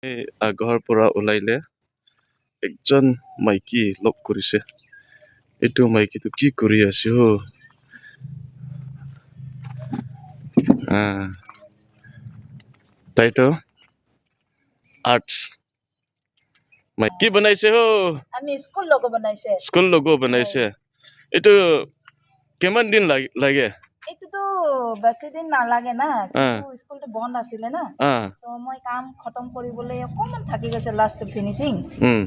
ঘৰ পৰা ওলাইলে একজন মাইকী লগ কৰিছে। এইটো মাইকীটো কি কৰি আছে অ'? তাইতো আৰ্টছ কি বনাইছে হ? আমি স্কুল লগো বনাইছে। স্কুল লগো বনাইছে। এইটো কিমান দিন লাগে? এইটোতো বেছি দিন নালাগে না, কিন্তু স্কুলটো বন্ধ আছিলে না। তো মই কাম খতম কৰিবলৈ অকণমান থাকি গৈছে, লাষ্ট ফিনিচিং।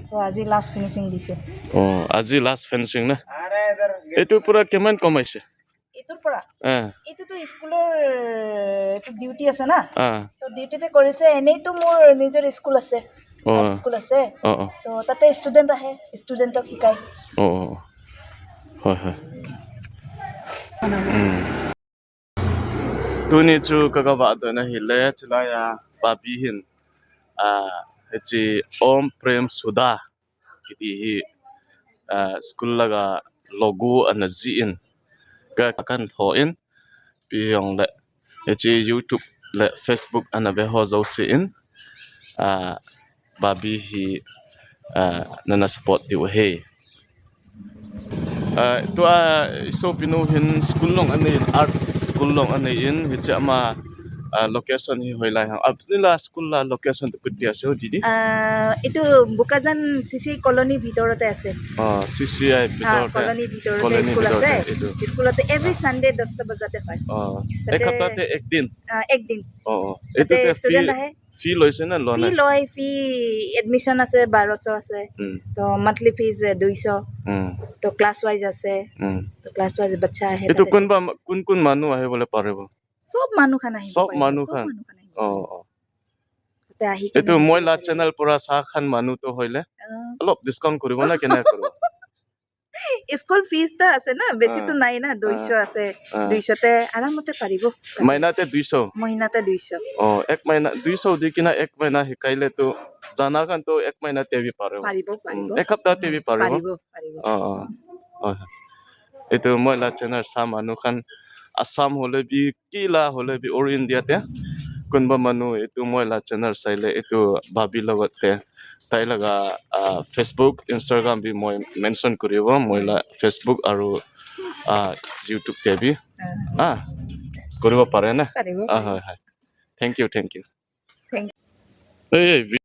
তো আজি লাষ্ট ফিনিচিং দিছে। অঁ, আজি লাষ্ট ফিনিচিং না? এইটোৰ পৰা কিমান কমাইছে? এইটোৰ পৰা এইটোতো স্কুলৰ এইটো ডিউটি আছে না। তো ডিউটিতে কৰিছে। এনেইতো মোৰ নিজৰ স্কুল আছে, স্কুল আছে। অঁ অঁ তো তাতে ষ্টুডেণ্ট আহে, ষ্টুডেণ্টক শিকায়। অঁ অঁ হয় হয়। Tuni chu ka ba do na hi le chulaya babi hin a hechi Om Prem Sudha kiti hi school laga logo ana ji in ka kan tho in pi yong le hechi YouTube le Facebook ana be ho zo si in a babi hi nana support diu he tua so pinu hin school long ani arts school long ani in hichi ama location hi hoilai hang apni la school la location tu kutia ase didi? এইটো Bokajan C C কলনীৰ ভিতৰতে আছে। অ, CCI ভিতৰতে। কলনীৰ ভিতৰতে। কলনীৰ school আছে। ভিতৰতে এইটো। স্কুলতে every Sunday 10টা বজাতে হয়। অ, এক তাতে সপ্তাহতে একদিন। একদিন। অ অ তাতে এইটোতে ফি ষ্টুডেণ্ট আহে। ফি লৈছে নে লোৱা ফি নাই? লয়। ফি এডমিশ্যন আছে 1200 আছে। তো মান্থলি ফিজ 200। তো ক্লাছ ৱাইজ আছে। তো ক্লাছ ৱাইজ বাচ্চা আহে। এইটো তাতে কোনোবা কোন কোন মানুহ আহিবলৈ পাৰিব? চব মানুহ খান আহিব চব পাৰিব, মানুহ চব খান? মানুহ খান আহিব অ পাৰিব। অ তাতে আহি এইটো কিনে মই শিকিব লা পাৰিব। চেনেল পৰা চাহ খান মানুহটো হইলে অলপ ডিছকাউণ্ট কৰিব না কেনে কৰিব? স্কুল ফিজটো আছে না, বেছিতো নাই না, 200 আছে। 200তে আৰামতে পাৰিব তাতে। মাইনাতে 200? মহিনাতে 200। অ, এক মাইনা 200 দি কিনা এক মাইনা শিকাইলেতো জানা খানতো এক মাইনাতে বি পাৰিব। পাৰিব, পাৰিব। এক সপ্তাহতে বি পাৰিব। পাৰিব, পাৰিব। অ অ হয় হয়। এইটো মই লা চেনেল চাহ মানুহ খান আছাম হ'লে বি কিলা হ'লে বি অল ইণ্ডিয়াতে কোনোবা মানুহ এইটো মই লা চেনেল চাইলে এইটো ভাবি লগতে তাই লগা ফেচবুক, ইনষ্টাগ্ৰাম বি মই মেনশ্যন কৰিব মই লা ফেচবুক আৰু ইউটিউব তে বি কৰিব পাৰে না? পাৰিব। হয় হয়, thank U, thank U. Thank এই।